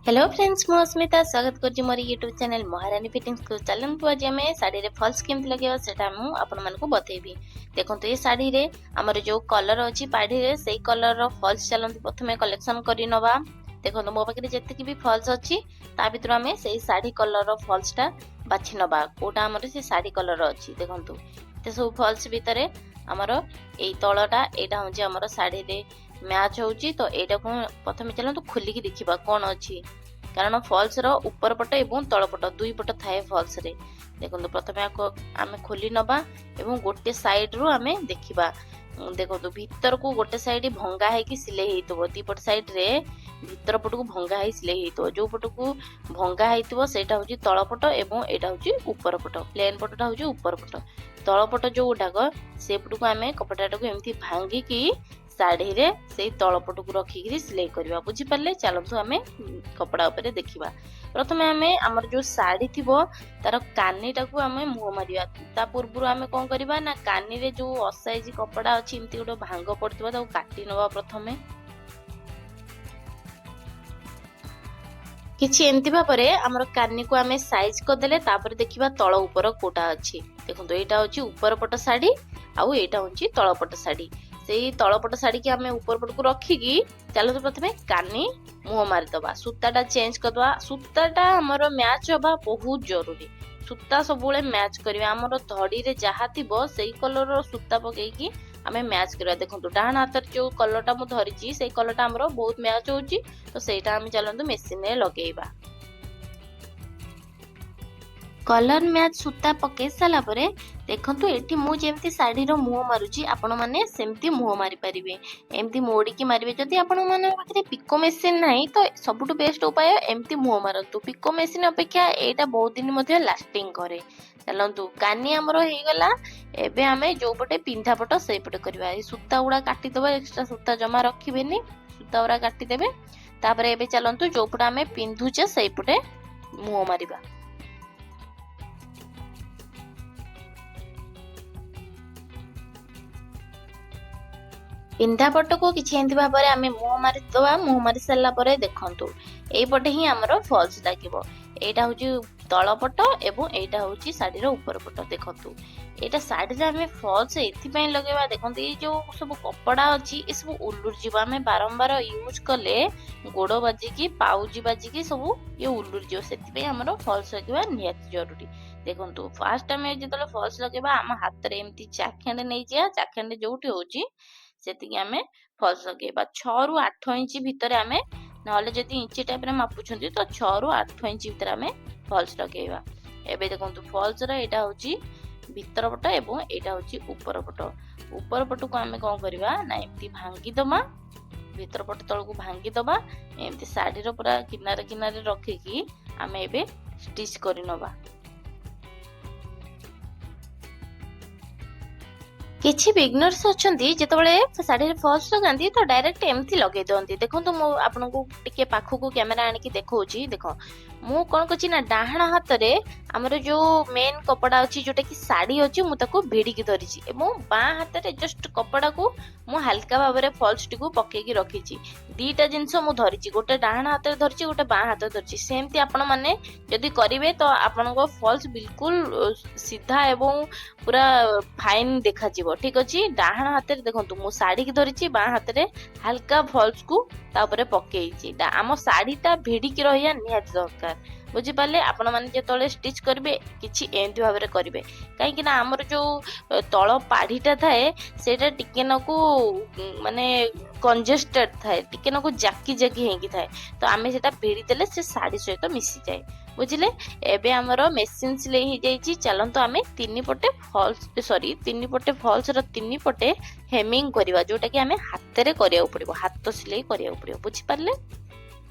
Hello friends, ମୁଁ ଅସ୍ମିତା ସ୍ୱାଗତ କରୁଛି ମୋର ୟୁଟ୍ୟୁବ୍ ଚ୍ୟାନେଲ୍ ମହାରାଣୀ ଫିଟିଙ୍ଗସକୁ। ଚାଲନ୍ତୁ, ଆଜି ଆମେ ଶାଢ଼ୀରେ ଫଲ୍ସ କେମିତି ଲଗେଇବା, ସେଇଟା ମୁଁ ଆପଣମାନଙ୍କୁ ବତେଇବି। ଦେଖନ୍ତୁ, ଏ ଶାଢ଼ୀରେ ଆମର ଯେଉଁ କଲର୍ ଅଛି ପାଢ଼ୀରେ, ସେଇ କଲର୍ର ଫଲ୍ସ ଚାଲନ୍ତୁ ପ୍ରଥମେ କଲେକ୍ସନ୍ କରି ନେବା। ଦେଖନ୍ତୁ, ମୋ ପାଖରେ ଯେତିକି ବି ଫଲ୍ସ ଅଛି, ତା ଭିତରୁ ଆମେ ସେଇ ଶାଢ଼ୀ କଲର୍ର ଫଲ୍ସଟା ବାଛି ନେବା, କୋଉଟା ଆମର ସେ ଶାଢ଼ୀ କଲର୍ ଅଛି। ଦେଖନ୍ତୁ, ଏତେ ସବୁ ଫଲ୍ସ ଭିତରେ ଆମର ଏଇ ତଳଟା, ଏଇଟା ହେଉଛି ଆମର ଶାଢ଼ୀରେ ମ୍ୟାଚ୍ ହେଉଛି। ତ ଏଇଟାକୁ ପ୍ରଥମେ ଚାଲନ୍ତୁ ଖୋଲିକି ଦେଖିବା କ'ଣ ଅଛି, କାରଣ ଫଲ୍ସର ଉପର ପଟ ଏବଂ ତଳ ପଟ ଦୁଇ ପଟ ଥାଏ ଫଲ୍ସରେ। ଦେଖନ୍ତୁ, ପ୍ରଥମେ ଆକୁ ଆମେ ଖୋଲି ନେବା ଏବଂ ଗୋଟେ ସାଇଡ୍ରୁ ଆମେ ଦେଖିବା। ଦେଖନ୍ତୁ, ଭିତରକୁ ଗୋଟେ ସାଇଡ୍ ଭଙ୍ଗା ହେଇକି ସିଲେଇ ହେଇଥିବ। ଦିପଟ ସାଇଡ୍ରେ ଭିତର ପଟକୁ ଭଙ୍ଗା ହେଇ ସିଲେଇ ହେଇଥିବ। ଯୋଉ ପଟକୁ ଭଙ୍ଗା ହେଇଥିବ, ସେଇଟା ହେଉଛି ତଳ ପଟ ଏବଂ ଏଇଟା ହେଉଛି ଉପର ପଟ। ପ୍ଲେନ୍ ପଟଟା ହେଉଛି ଉପର ପଟ। ତଳ ପଟ ଯୋଉ ଗୁଡାକ, ସେପଟକୁ ଆମେ କପଡ଼ାଟାକୁ ଏମିତି ଭାଙ୍ଗିକି ଶାଢ଼ୀରେ ସେଇ ତଳ ପଟକୁ ରଖିକିରି ସିଲେଇ କରିବା। ବୁଝିପାରିଲେ? ଚାଲନ୍ତୁ ଆମେ କପଡ଼ା ଉପରେ ଦେଖିବା। ପ୍ରଥମେ ଆମେ ଆମର ଯୋଉ ଶାଢ଼ୀ ଥିବ, ତାର କାନିଟାକୁ ଆମେ ମୁହଁ ମାରିବା। ତା ପୂର୍ବରୁ ଆମେ କ'ଣ କରିବା ନା, କାନିରେ ଯୋଉ ଅସାଇଜ କପଡ଼ା ଅଛି, ଏମିତି ଗୋଟେ ଭାଙ୍ଗ ପଡ଼ିଥିବ, ତାକୁ କାଟି ନେବା ପ୍ରଥମେ। କିଛି ଏମିତି ଭାବରେ ଆମର କାନିକୁ ଆମେ ସାଇଜ କରିଦେଲେ, ତାପରେ ଦେଖିବା ତଳ ଉପର କୋଉଟା ଅଛି। ଦେଖନ୍ତୁ, ଏଇଟା ହଉଛି ଉପର ପଟ ଶାଢ଼ୀ ଆଉ ଏଇଟା ହଉଛି ତଳ ପଟ ଶାଢ଼ୀ। ସେଇ ତଳ ପଟ ଶାଢ଼ୀକି ଆମେ ଉପର ପଟକୁ ରଖିକି ଚାଲନ୍ତୁ ପ୍ରଥମେ କାନି ମୁହଁ ମାରିଦବା। ସୂତାଟା ଚେଞ୍ଜ କରିଦବା। ସୂତାଟା ଆମର ମ୍ୟାଚ୍ ହବା ବହୁତ ଜରୁରୀ। ସୂତା ସବୁବେଳେ ମ୍ୟାଚ୍ କରିବା। ଆମର ଧଡ଼ିରେ ଯାହା ଥିବ, ସେଇ କଲରର ସୂତା ପକେଇକି ଆମେ ମ୍ୟାଚ୍ କରିବା। ଦେଖନ୍ତୁ, ଡାହାଣ ହାତରେ ଯୋଉ କଲରଟା ମୁଁ ଧରିଛି, ସେଇ କଲରଟା ଆମର ବହୁତ ମ୍ୟାଚ୍ ହଉଛି। ତ ସେଇଟା ଆମେ ଚାଲନ୍ତୁ ମେସିନରେ ଲଗେଇବା। କଲର୍ ମ୍ୟାଚ୍ ସୂତା ପକେଇ ସାରିଲା ପରେ ଦେଖନ୍ତୁ, ଏଠି ମୁଁ ଯେମିତି ଶାଢ଼ୀର ମୁହଁ ମାରୁଛି, ଆପଣମାନେ ସେମିତି ମୁହଁ ମାରିପାରିବେ। ଏମିତି ମୋଡ଼ିକି ମାରିବେ। ଯଦି ଆପଣମାନଙ୍କ ପାଖରେ ପିକୋ ମେସିନ୍ ନାହିଁ, ତ ସବୁଠୁ ବେଷ୍ଟ ଉପାୟ ଏମିତି ମୁହଁ ମାରନ୍ତୁ। ପିକୋ ମେସିନ୍ ଅପେକ୍ଷା ଏଇଟା ବହୁତ ଦିନ ମଧ୍ୟ ଲାଷ୍ଟିଂ କରେ। ଚାଲନ୍ତୁ, କାନି ଆମର ହେଇଗଲା। ଏବେ ଆମେ ଯୋଉ ପଟେ ପିନ୍ଧା ପଟ, ସେଇପଟେ କରିବା। ଏଇ ସୂତା ଗୁଡ଼ା କାଟିଦେବା। ଏକ୍ସଟ୍ରା ସୂତା ଜମା ରଖିବେନି, ସୂତା ଗୁଡ଼ା କାଟିଦେବେ। ତାପରେ ଏବେ ଚାଲନ୍ତୁ ଯୋଉପଟେ ଆମେ ପିନ୍ଧୁଛେ, ସେଇପଟେ ମୁହଁ ମାରିବା। ପିନ୍ଧା ପଟକୁ କିଛି ଏମିତି ଭାବରେ ଆମେ ମୁହଁ ମାରିଦେବା। ମୁହଁ ମାରି ସାରିଲା ପରେ ଦେଖନ୍ତୁ, ଏଇପଟେ ହିଁ ଆମର ଫଲ୍ସ ଲାଗିବ। ଏଇଟା ହଉଛି ତଳ ପଟ ଏବଂ ଏଇଟା ହଉଛି ଶାଢ଼ୀର ଉପର ପଟ। ଦେଖନ୍ତୁ, ଏଇଟା ଶାଢ଼ୀରେ ଆମେ ଫଲ୍ସ ଏଥିପାଇଁ ଲଗେଇବା। ଦେଖନ୍ତୁ, ଏଇ ଯୋଉ ସବୁ କପଡ଼ା ଅଛି, ଏସବୁ ଉଲୁରି ଯିବ। ଆମେ ବାରମ୍ବାର ୟୁଜ୍ କଲେ ଗୋଡ଼ ବାଜିକି, ପାଉଜି ବାଜିକି ସବୁ ଇଏ ଉଲୁରି ଯିବ। ସେଥିପାଇଁ ଆମର ଫଲ୍ସ ଲଗେଇବା ନିହାତି ଜରୁରୀ। ଦେଖନ୍ତୁ, ଫାଷ୍ଟ ଆମେ ଯେତେବେଳେ ଫଲ୍ସ ଲଗେଇବା, ଆମ ହାତରେ ଏମିତି ଚାଖେଣ୍ଡେ ନେଇଯିବା। ଚାଖେଣ୍ଡେ ଯୋଉଠି ହଉଛି, ସେତିକି ଆମେ ଫଲ୍ସ ଲଗେଇବା। 6ରୁ 8 ଇଞ୍ଚ ଭିତରେ ଆମେ, ନହେଲେ ଯଦି ଇଞ୍ଚି ଟାଇପ୍ରେ ମାପୁଛନ୍ତି, ତ 6ରୁ 8 ଇଞ୍ଚ ଭିତରେ ଆମେ ଫଲ୍ସ ଲଗେଇବା। ଏବେ ଦେଖନ୍ତୁ, ଫଲ୍ସର ଏଇଟା ହେଉଛି ଭିତର ପଟ ଏବଂ ଏଇଟା ହେଉଛି ଉପର ପଟ। ଉପର ପଟକୁ ଆମେ କ'ଣ କରିବା ନା, ଏମିତି ଭାଙ୍ଗିଦେବା। ଭିତର ପଟ ତଳକୁ ଭାଙ୍ଗିଦେବା। ଏମିତି ଶାଢ଼ୀର ପୁରା କିନାରେ କିନାରେ ରଖିକି ଆମେ ଏବେ ଷ୍ଟିଚ୍ କରିନେବା। କିଛି ବିଗନର୍ସ ଅଛନ୍ତି, ଯେତେବେଳେ ଶାଢ଼ୀରେ ଫଲ୍ସ ଲଗାନ୍ତି, ତ ଡାଇରେକ୍ଟ ଏମିତି ଲଗେଇ ଦିଅନ୍ତି। ଦେଖନ୍ତୁ, ମୁଁ ଆପଣଙ୍କୁ ଟିକେ ପାଖକୁ କ୍ୟାମେରା ଆଣିକି ଦେଖଉଛି। ଦେଖ, ମୁଁ କ'ଣ କରୁଛି ନା, ଡାହାଣ ହାତରେ ଆମର ଯୋଉ ମେନ୍ କପଡ଼ା ଅଛି, ଯୋଉଟା କି ଶାଢ଼ୀ ଅଛି, ମୁଁ ତାକୁ ଭିଡ଼ିକି ଧରିଛି ଏବଂ ବାଁ ହାତରେ ଜଷ୍ଟ କପଡ଼ାକୁ ମୁଁ ହାଲକା ଭାବରେ ଫଲ୍ସଟିକୁ ପକେଇକି ରଖିଛି। ଦିଟା ଜିନିଷ ମୁଁ ଧରିଛି, ଗୋଟେ ଡାହାଣ ହାତରେ ଧରିଛି, ଗୋଟେ ବାଁ ହାତରେ ଧରିଛି। ସେମିତି ଆପଣମାନେ ଯଦି କରିବେ, ତ ଆପଣଙ୍କ ଫଲ୍ସ ବିଲକୁଲ ସିଧା ଏବଂ ପୁରା ଫାଇନ୍ ଦେଖାଯିବ। ଠିକ ଅଛି? ଡାହାଣ ହାତରେ ଦେଖନ୍ତୁ, ମୁଁ ଶାଢ଼ୀକି ଧରିଛି, ବାଁ ହାତରେ ହାଲକା ଫଲ୍ସକୁ ତା ଉପରେ ପକେଇଛି। ଆମ ଶାଢ଼ୀଟା ଭିଡ଼ିକି ରହିବା ନିହାତି ଦରକାର। ବୁଝିପାରିଲେ? ଆପଣମାନେ ଯେତେବେଳେ ଷ୍ଟିଚ୍ କରିବେ, କିଛି ଏମିତି ଭାବରେ କରିବେ, କାହିଁକି ନା ଆମର ଯୋଉ ତଳ ପାଢ଼ୀଟା ଥାଏ, ସେଇଟା ଟିକେ ନାକୁ ମାନେ କଞ୍ଜେଷ୍ଟେଡ୍ ଥାଏ, ଟିକେ ନାକୁ ଜାକି ଜାକି ହେଇକି ଥାଏ। ତ ଆମେ ସେଇଟା ଭିଡ଼ି ଦେଲେ ସେ ଶାଢ଼ୀ ସହିତ ମିଶିଯାଏ। ବୁଝିଲେ? ଏବେ ଆମର ମେସିନ୍ ସିଲେଇ ହେଇଯାଇଛି। ଚାଲନ୍ତୁ ଆମେ ତିନି ପଟେ ଫଲ୍ସ, ସରି, ତିନି ପଟେ ଫଲ୍ସର ତିନି ପଟେ ହେମିଂ କରିବା, ଯୋଉଟା କି ଆମେ ହାତରେ କରିବାକୁ ପଡିବ, ହାତ ସିଲେଇ କରିବାକୁ ପଡିବ। ବୁଝିପାରିଲେ?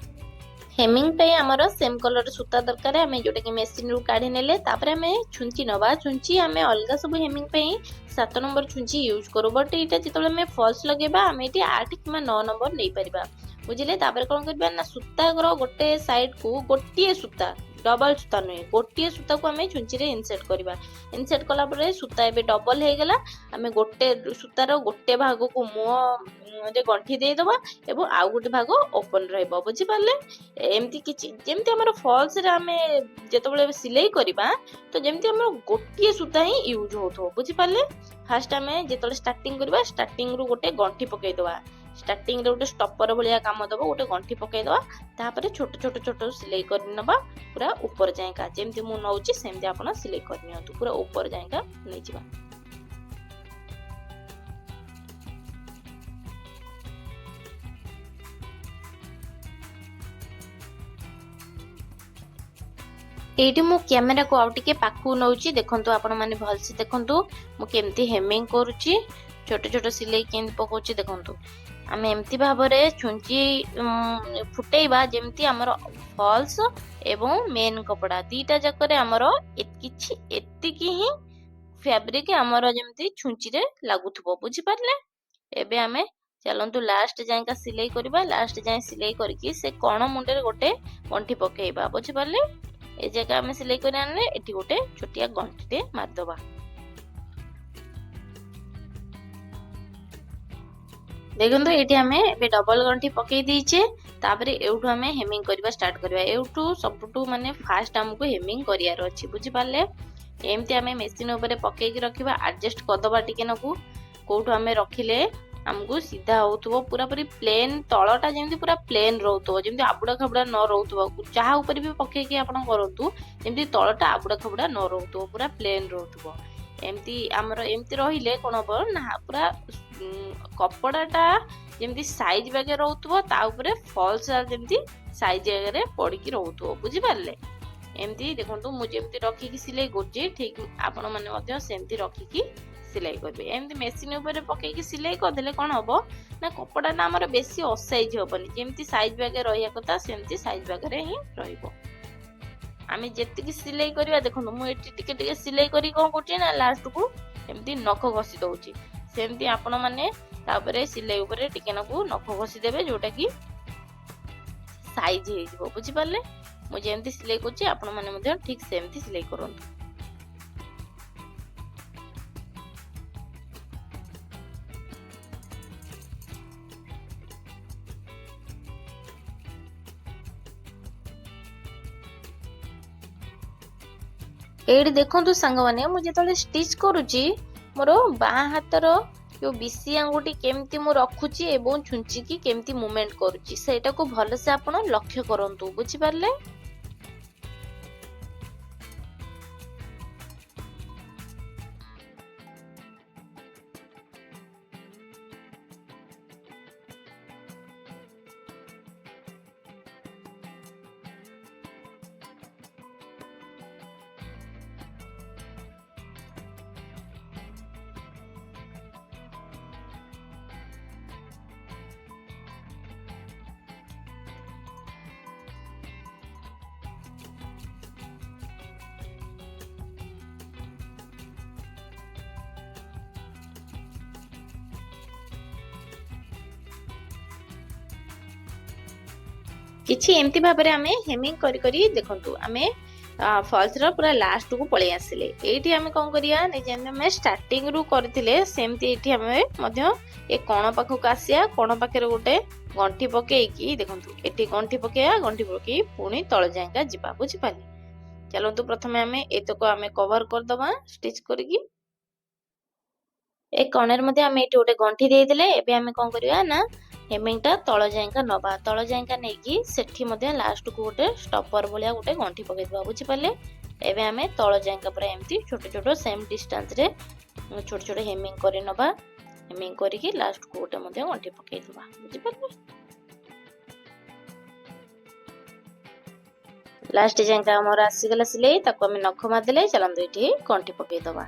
ହେମିଂ ପାଇଁ ଆମର ସେମ୍ କଲର ସୂତା ଦରକାର, ଆମେ ଯୋଉଟା କି ମେସିନରୁ କାଢି ନେଲେ। ତାପରେ ଆମେ ଛୁଞ୍ଚି ନବା। ଛୁଞ୍ଚି ଆମେ ଅଲଗା ସବୁ ହେମିଂ ପାଇଁ 7 ନମ୍ବର ଛୁଞ୍ଚି ୟୁଜ୍ କରୁ, ବଟ୍ ଏଇଟା ଯେତେବେଳେ ଆମେ ଫଲ୍ସ ଲଗେଇବା, ଆମେ ଏଠି 8 କିମ୍ବା 9 ନମ୍ବର ନେଇପାରିବା। ବୁଝିଲେ? ତାପରେ କ'ଣ କରିବା ନା, ସୂତାର ଗୋଟେ ସାଇଡକୁ ଗୋଟିଏ ସୂତା, ଡବଲ ସୂତା ନୁହେଁ, ଗୋଟିଏ ସୂତାକୁ ଆମେ ଛୁଞ୍ଚିରେ ଇନସର୍ଟ କରିବା। ଇନସର୍ଟ କଲା ପରେ ସୂତା ଏବେ ଡବଲ ହେଇଗଲା। ଆମେ ଗୋଟେ ସୂତାର ଗୋଟେ ଭାଗକୁ ମୁହଁ ରେ ଗଣ୍ଠି ଦେଇଦେବା ଏବଂ ଆଉ ଗୋଟେ ଭାଗ ଓପନ୍ ରହିବ, ବୁଝିପାରିଲେ? ଏମିତି କିଛି ଯେମିତି ଆମର ଫଲ୍ସରେ ଆମେ ଯେତେବେଳେ ସିଲେଇ କରିବା, ତ ଯେମିତି ଆମର ଗୋଟିଏ ସୂତା ହିଁ ୟୁଜ୍ ହେଉଥିବ, ବୁଝିପାରିଲେ? ଫାଷ୍ଟ ଆମେ ଯେତେବେଳେ ଷ୍ଟାର୍ଟିଂ କରିବା, ଷ୍ଟାର୍ଟିଂରୁ ଗୋଟେ ଗଣ୍ଠି ପକେଇଦେବା। ଷ୍ଟାର୍ଟିଂରେ ଗୋଟେ ଷ୍ଟପର ଭଳିଆ କାମ ଦେବ, ଗୋଟେ ଗଣ୍ଠି ପକେଇଦେବା। ତାପରେ ଛୋଟ ଛୋଟ ଛୋଟ ସିଲେଇ କରିନେବା ପୁରା ଉପର ଯାଏଁକା। ଯେମିତି ମୁଁ ନେଉଛି ସେମିତି ଆପଣ ସିଲେଇ କରିନିଅନ୍ତୁ, ପୁରା ଉପର ଯାଏଁକା ନେଇଯିବା। ଏଇଠି ମୁଁ କ୍ୟାମେରାକୁ ଆଉ ଟିକେ ପାଖକୁ ନେଉଛି, ଦେଖନ୍ତୁ ଆପଣମାନେ ଭଲସେ ଦେଖନ୍ତୁ ମୁଁ କେମିତି ହେମିଂ କରୁଛି, ଛୋଟ ଛୋଟ ସିଲେଇ କେମିତି ପକଉଛି ଦେଖନ୍ତୁ। ଆମେ ଏମିତି ଭାବରେ ଛୁଞ୍ଚି ଫୁଟେଇବା ଯେମିତି ଆମର ଫଲ୍ସ ଏବଂ ମେନ୍ କପଡ଼ା ଦିଟା ଯାକରେ ଆମର କିଛି ଏତିକି ହିଁ ଫ୍ୟାବ୍ରିକ ଆମର ଯେମିତି ଛୁଞ୍ଚିରେ ଲାଗୁଥିବ, ବୁଝିପାରିଲେ? ଏବେ ଆମେ ଚାଲନ୍ତୁ ଲାଷ୍ଟ ଯାଏଁକା ସିଲେଇ କରିବା। ଲାଷ୍ଟ ଯାଏଁ ସିଲେଇ କରିକି ସେ କଣ ମୁଣ୍ଡରେ ଗୋଟେ ଗଣ୍ଠି ପକେଇବା, ବୁଝିପାରିଲେ? ଏ ଜାଗା ଆମେ ସିଲେଇ କରି ଆଣିଲେ, ଏଠି ଗୋଟେ ଛୋଟିଆ ଗଣ୍ଠିଟେ ମାରିଦବା। ଦେଖନ୍ତୁ, ଏଇଠି ଆମେ ଏବେ ଡବଲ ଗଣ୍ଠି ପକେଇ ଦେଇଛେ। ତାପରେ ଏଇଠୁ ଆମେ ହେମିଂ କରିବା ଷ୍ଟାର୍ଟ କରିବା। ଏଇଠୁ ସବୁଠୁ ମାନେ ଫାଷ୍ଟ ଆମକୁ ହେମିଂ କରିବାର ଅଛି, ବୁଝିପାରିଲେ? ଏମିତି ଆମେ ମେସିନ୍ ଉପରେ ପକେଇକି ରଖିବା, ଆଡଜଷ୍ଟ କରିଦବା ଟିକେ ନାକୁ, କୋଉଠୁ ଆମେ ରଖିଲେ ଆମକୁ ସିଧା ହଉଥିବ, ପୁରାପୁରି ପ୍ଲେନ୍, ତଳଟା ଯେମିତି ପୁରା ପ୍ଲେନ୍ ରହୁଥିବ, ଯେମିତି ଆବୁଡ଼ା ଖାବୁଡ଼ା ନ ରହୁଥିବ। ଯାହା ଉପରେ ବି ପକେଇକି ଆପଣ କରନ୍ତୁ, ଯେମିତି ତଳଟା ଆବୁଡ଼ା ଖାବୁଡ଼ା ନ ରହୁଥିବ, ପୁରା ପ୍ଲେନ୍ ରହୁଥିବ। ଏମିତି ଆମର ଏମିତି ରହିଲେ କ'ଣ ହବ ନା ପୁରା କପଡ଼ାଟା ଯେମିତି ସାଇଜ୍ ବାଗେ ରହୁଥିବ, ତା ଉପରେ ଫଲ୍ସ ଯେମିତି ସାଇଜ୍ ଜାଗାରେ ପଡ଼ିକି ରହୁଥିବ, ବୁଝିପାରିଲେ? ଏମିତି ଦେଖନ୍ତୁ, ମୁଁ ଯେମିତି ରଖିକି ସିଲେଇ କରୁଛି, ଠିକ୍ ଆପଣମାନେ ମଧ୍ୟ ସେମିତି ରଖିକି ସିଲେଇ କରିବେ। ଏମିତି ମେସିନ୍ ଉପରେ ପକେଇକି ସିଲେଇ କରିଦେଲେ କ'ଣ ହବ ନା କପଡ଼ାଟା ଆମର ବେଶୀ ଅସାଇଜ୍ ହବନି, ଯେମିତି ସାଇଜ୍ ବାଗେ ରହିବା କଥା ସେମିତି ସାଇଜ୍ ବାଗରେ ହିଁ ରହିବ। ଆମେ ଯେତିକି ସିଲେଇ କରିବା, ଦେଖନ୍ତୁ ମୁଁ ଏଠି ଟିକେ ଟିକେ ସିଲେଇ କରି କ'ଣ କରୁଛି ନା ଲାଷ୍ଟକୁ ଏମିତି ନଖ ଘଷି ଦଉଛି। ସେମିତି ଆପଣମାନେ ତାପରେ ସିଲେଇ ଉପରେ ଟିକେ ନାକୁ ନଖ ଘଷି ଦେବେ, ଯୋଉଟା କି ସାଇଜ୍ ହେଇଯିବ, ବୁଝିପାରିଲେ? ମୁଁ ଯେମିତି ସିଲେଇ କରୁଛି ଆପଣମାନେ ମଧ୍ୟ ଠିକ୍ ସେମିତି ସିଲେଇ କରନ୍ତୁ। ଏଇଠି ଦେଖନ୍ତୁ ସାଙ୍ଗମାନେ, ମୁଁ ଯେତେବେଳେ ଷ୍ଟିଚ୍ କରୁଛି ମୋର ବାଁ ହାତର ଯୋଉ ବିଶି ଆଙ୍ଗୁଠି କେମିତି ମୁଁ ରଖୁଛି ଏବଂ ଛୁଞ୍ଚିକି କେମିତି ମୁଭମେଣ୍ଟ କରୁଛି, ସେଇଟାକୁ ଭଲସେ ଆପଣ ଲକ୍ଷ୍ୟ କରନ୍ତୁ, ବୁଝିପାରିଲେ? କିଛି ଏମିତି ଭାବରେ ଆମେ ହେମିଂ କରି କରି ଦେଖନ୍ତୁ ଆମେ ଫଲ୍ସର ପୁରା ଲାଷ୍ଟକୁ ପଳେଇ ଆସିଲେ। ଏଇଠି ଆମେ କ'ଣ କରିବା ନା ଯେମିତି ଆମେ ଷ୍ଟାର୍ଟିଂରୁ କରିଥିଲେ ସେମିତି ଏଇଠି ଆମେ ମଧ୍ୟ ଏ କଣ ପାଖକୁ ଆସିବା। କଣ ପାଖରେ ଗୋଟେ ଗଣ୍ଠି ପକେଇକି ଦେଖନ୍ତୁ ଏଠି ଗଣ୍ଠି ପକେଇବା, ଗଣ୍ଠି ପକେଇ ପୁଣି ତଳ ଯାଏଁକା ଯିବା, ବୁଝିପାରିଲେ? ଚାଲନ୍ତୁ ପ୍ରଥମେ ଆମେ ଏତକ ଆମେ କଭର କରିଦବା ଷ୍ଟିଚ୍ କରିକି। ଏ କଣରେ ମଧ୍ୟ ଆମେ ଏଠି ଗୋଟେ ଗଣ୍ଠି ଦେଇଦେଲେ। ଏବେ ଆମେ କ'ଣ କରିବା ନା ହେମିଂଟା ତଳ ଯାଏଁକା ନବା, ତଳ ଯାଏଁକା ନେଇକି ସେଠି ମଧ୍ୟ ଲାଷ୍ଟକୁ ଗୋଟେ ଷ୍ଟପର ଭଳିଆ ଗୋଟେ ଗଣ୍ଠି ପକେଇଦେବା, ବୁଝିପାରିଲେ? ଏବେ ଆମେ ତଳ ଯାଏଁକା ପୁରା ଏମିତି ଛୋଟ ଛୋଟ ସେମ୍ ଡିଷ୍ଟାନ୍ସରେ ଛୋଟ ଛୋଟ ହେମିଂ କରି ନବା। ହେମିଂ କରିକି ଲାଷ୍ଟକୁ ଗୋଟେ ମଧ୍ୟ ଗଣ୍ଠି ପକେଇଦେବା, ବୁଝିପାରିଲେ? ଲାଷ୍ଟ ଯାଏଁକା ଆମର ଆସିଗଲା ସିଲେଇ, ତାକୁ ଆମେ ନଖ ମାରିଦେଲେ। ଚାଲନ୍ତୁ ଏଠି ଗଣ୍ଠି ପକେଇଦେବା।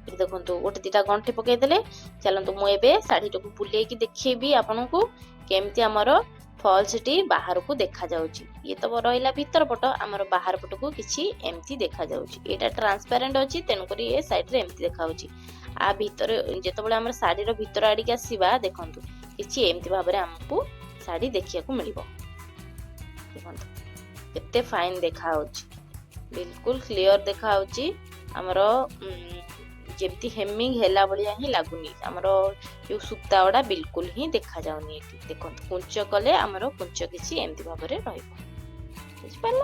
ଏଠି ଦେଖନ୍ତୁ ଗୋଟେ ଦିଟା ଗଣ୍ଠି ପକେଇଦେଲେ। ଚାଲନ୍ତୁ ମୁଁ ଏବେ ଶାଢ଼ୀଟାକୁ ବୁଲେଇକି ଦେଖେଇବି ଆପଣଙ୍କୁ କେମିତି ଆମର ଫଲ୍ସଟି ବାହାରକୁ ଦେଖାଯାଉଛି। ଇଏ ତ ରହିଲା ଭିତର ପଟ, ଆମର ବାହାର ପଟକୁ କିଛି ଏମିତି ଦେଖାଯାଉଛି। ଏଇଟା ଟ୍ରାନ୍ସପାରେଣ୍ଟ ଅଛି, ତେଣୁକରି ଏ ସାଇଡରେ ଏମିତି ଦେଖାଯାଉଛି। ଆ ଭିତରେ ଯେତେବେଳେ ଆମର ଶାଢ଼ୀର ଭିତର ଆଡ଼ିକି ଆସିବା, ଦେଖନ୍ତୁ କିଛି ଏମିତି ଭାବରେ ଆମକୁ ଶାଢ଼ୀ ଦେଖିବାକୁ ମିଳିବ। ଦେଖନ୍ତୁ କେତେ ଫାଇନ୍ ଦେଖାଯାଉଛି, ବିଲକୁଲ କ୍ଲିଅର ଦେଖାଯାଉଛି ଆମର ଯେମିତି ହେମିଂ ହେଲା ଭଳିଆ ହିଁ ଲାଗୁନି। ଆମର ଯୋଉ ସୂତା ଗୁଡ଼ା ବିଲକୁଲ ହିଁ ଦେଖାଯାଉନି ଏଠି। ଦେଖନ୍ତୁ, କୁଞ୍ଚ କଲେ ଆମର କୁଞ୍ଚ କିଛି ଏମିତି ଭାବରେ ରହିବ, ବୁଝିପାରିଲ?